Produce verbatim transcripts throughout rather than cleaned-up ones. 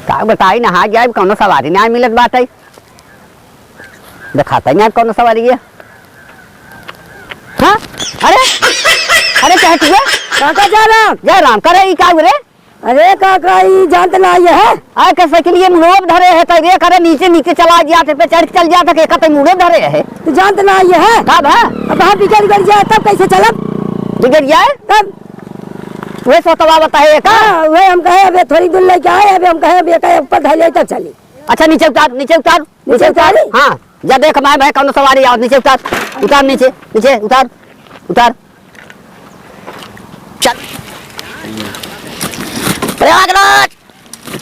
का बताई, नहा जाए, कौनो सवारी ना मिलत बाटे। देखाता ही ना कौनो सवारी है। हाँ? अरे, अरे, कहे तू है? काका जय राम। जय राम, करे ई का रे? अरे काका, ई जानत ना ये है? अरे, के साइकिलिया मुड़ो धरे है, तो रे करे नीचे, नीचे चला जात है, पे चढ़ के चल जात है, के कहते मुड़ो धरे है। तू जानत ना ये है? का बा? अब हम बिगड़, बिगड़ जाए, तब कैसे चलब? बिगड़ जाए? तब? वह सोतवा बताए का? हाँ, वह हम कहे, अबे थोड़ी दूर लेके आए, अबे हम कहे, अबे कहे, ऊपर धर ले, तब चली। अच्छा, नीचे उतार, नीचे उतार, नीचे नीचे उतार। उतारी? हाँ, जा देख, मैं, मैं कौनो सवारी आवत, नीचे उतार, उतार नीचे, नीचे उतार, उतार। चल। प्रयागराज,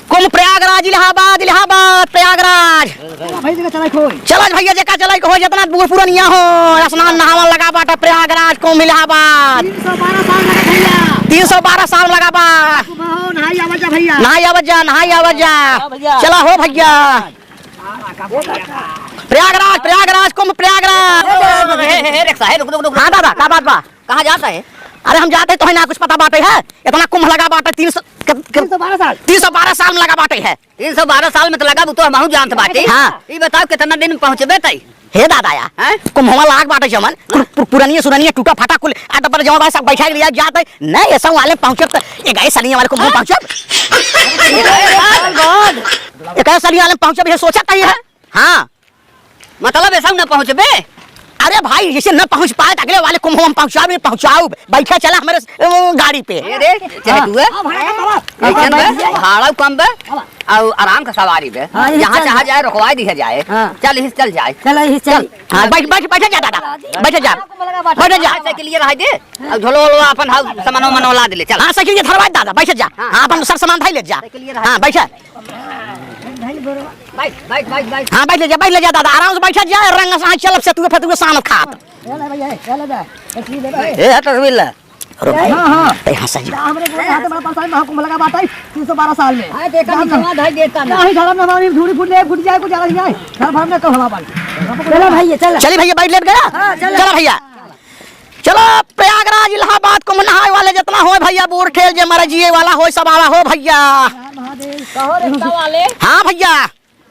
कुंभ प्रयागराज, इलाहाबाद, इलाहाबाद, प्रयागराज। भाई, जगह चलाई खोई। चला भैया, जेका चलाई को हो, जितना बूढ़ पुरनिया हो, स्नान नहावन लगा बाटे प्रयागराज, कुंभ इलाहाबाद। तीन सौ बारह साल लगा भैया। तीन सौ बारह साल लगा बा। कुंभ हो, नहाई आवत जा भैया। नहाई आवत जा, नहाई आवत जा। हाँ भैया। चला हो भैया। प्रयागराज, प्रयागराज, कुंभ प्रयागराज। हे, हे, हे, रिक्शा, हे, रुक, रुक, रुक, रुक। हाँ दादा, का बात बा? कहाँ जाता है? अरे हम जाते तो है ना, कुछ पता बाटे है? इतना कुंभ लगा बाटे, तीन सौ, क-, क-, तीन सौ बारह साल। तीन सौ बारह साल में लगा बाटे है। तीन सौ बारह साल में तो लगा, वो तो हमहू जानत बाटे। हाँ। ई बताओ कितना दिन में पहुँचबे तई? हे दादा या, हैं? कुम्हवा लाग बाटे जमन, कुल पु-, पुरनिया सुरनिया टूटा फाटा कुल, आ तब पर जमन भाई सब बैठा लिया जात है। नहीं, ऐसा वाले पहुँचब त, ये गए सलिया वाले कुम्हवा पहुँचब। ये गए सलिया वाले पहुँचब, ये सोचा कहीं है? हाँ। मतलब ऐसा न पहुँचबे? अरे भाई, जैसे न पहुँच पाए त अगले वाले कुम्हवा में पहुँचाओ, नहीं पहुँचाओ। बैठा चला हमारे, अ, गाड़ी पे। ये रे, चाहे तू है? हाँ, भाड़ा कम बा। भाड़ा कम बा। और आराम का सवारी बे। हाँ, यही जहाँ चल चाहा जाए। जाए, रुकवा दिया जाए। हाँ। चल, यही चल जाए। चल, यही चल। चल। हाँ, बैठ, बैठ, बैठ जा दादा, बैठ जा, बैठ जा। हाँ, साइकिल ये रहा दे, और झोलो वोलो अपन, हाँ, सामानो मनो ला दे ले, चल। हाँ, साइकिल ये धरवा दादा, बैठ जा। हाँ। हाँ, अपन सब सामान भाई ले जा। साइकिल ये रहा हाँ, दे। बैठ। बैठ, बैठ, बैठ, बैठ। हाँ, बैठ ले जा, बैठ ले जा दादा, आराम से बैठ जा, रंग से चलब से तू फेर तू सामान खात। ए, हट, रसगुल्ला। रुक। हाँ, हाँ। ए, हाँ, सही। हमरे को यहाँ से बड़ा परेशान, महाकुंभ लगा बाटे, तीन सौ बारह साल में। हाँ, तो एक आदमी जमा धाई देता ना। नहीं, धरम ना, हमारी झूठी फूट ले, फूट जाए, कुछ ज्यादा नहीं आए। धरम भरम ना कहो हमारे। चलो भैया, चलो। चलिए भैया, बैठ लेट गया? हाँ, चलो। चलो भैया। चलो, प्रयागराज, इलाहाबाद, कुंभ नहाए वाले जितना होए भैया, बूढ़ ठेल जे मरे जिए वाला होए, सब आवा हो भैया। कहो रिक्शा वाले। हाँ भैया।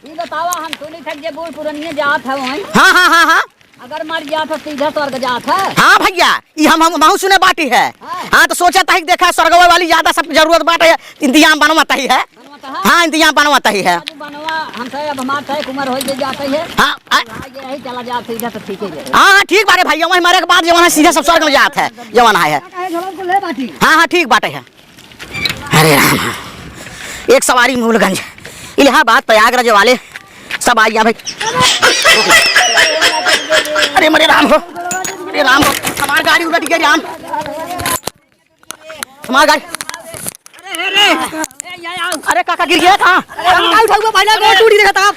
ई बतावा, हम सुनी थक जे बूढ़ पुरनिया जात है वहीं। हाँ, हाँ, हाँ, हाँ। अगर मर जात है, सीधा स्वर्ग जात है। हाँ भैया, ई हम, हम, हमहू सुने बाटी है। हाँ। हाँ, तो सोचा था कि देखा, स्वर्गवा वाली ज्यादा सब जरूरत बाटे है, इंतजाम बनवा तही है। बनवा तहा? हाँ, इंतजाम बनवा तही है। बाबू बनवा, हम तो अब हमार तय उम्र हो जे जात है। हाँ, आ- हाँ, ये रही, चला जात सीधा तो ठीक ही रहे। हाँ, हाँ, ठीक बाटे भैया, वहीं मरे के बाद जवन है सीधा सब स्वर्ग में जात है, जवन है। काहे झोला को ले बाटी? हाँ, हाँ, ठीक बाटे है। अरे राम, एक सवारी मूलगंज, इलाहाबाद, प्रयागराज वाले सब आ गया भाई। अरे मरे राम हो, अरे राम हो, हमार गाड़ी उलट गया राम, हमार गाड़ी। अरे काका गिर गया कहाँ? अरे काका उठाऊंगा भाई, गोड़ टूटी देखा था।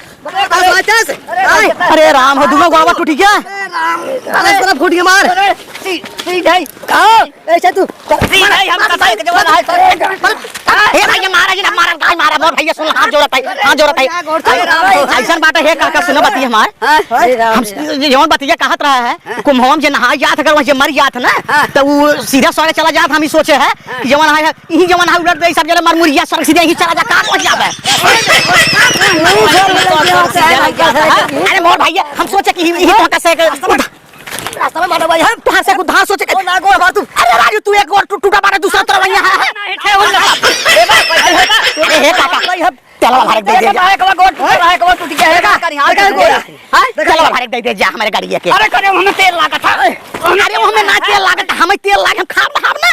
अरे राम हो, दोनों गोड़ टूटी गया। अरे साला फूट गया मार। अरे, सी, सी, भाई। कहाँ? ऐसे तू। सी, भाई, हम कसा एक जवान है, सर। ए भैया, मारा जी ना, मारा, काहे मारा? मोर भैया, सुन, हाथ जोड़त है, हाथ जोड़त है। ऐसन बात है, काका, सुनो बतिया हमार। हाँ, हाँ। हम, ये जौन बतिया कहत रहा है, हाँ। कुंभवा में जे नहाई जात, अगर वहाँ जे मर जात ना, हाँ। तो वो सीधा स्वर्ग चला जात, हम ही सोचे है, हाँ। कि जवन है, यही जवन है, उलट दे, सब जने मर मुरिया, स्वर्ग सीधे यही चला जा, कहाँ पहुँच जाबे? अरे मोर भैया, हम सोचे कि यही, यही तो कैसे रास्ता में मारो भाई, हम तोहार से कुछ धार सोचे के। ओ ना, गोड़ मार तू। अरे राजू, तू एक गोड़ टू-, टूटा मारे, दूसरा तरफ यहाँ है। ए, हे काका, तेलवा भरे दे दे जा। एक गोड़ टूटा, एक गोड़ टूट गया है, का करी? हाँ, एक गोड़। हाँ? तेलवा भरे दे दे जा हमारे गाड़ी के। अरे, करे, हमें तेल लागत है। अरे, हमें ना तेल लागत, हमें तेल लागे, हम खाब ना, खाब ना।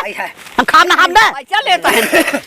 हम खाब ना, खाब ना। पैसा लेता है।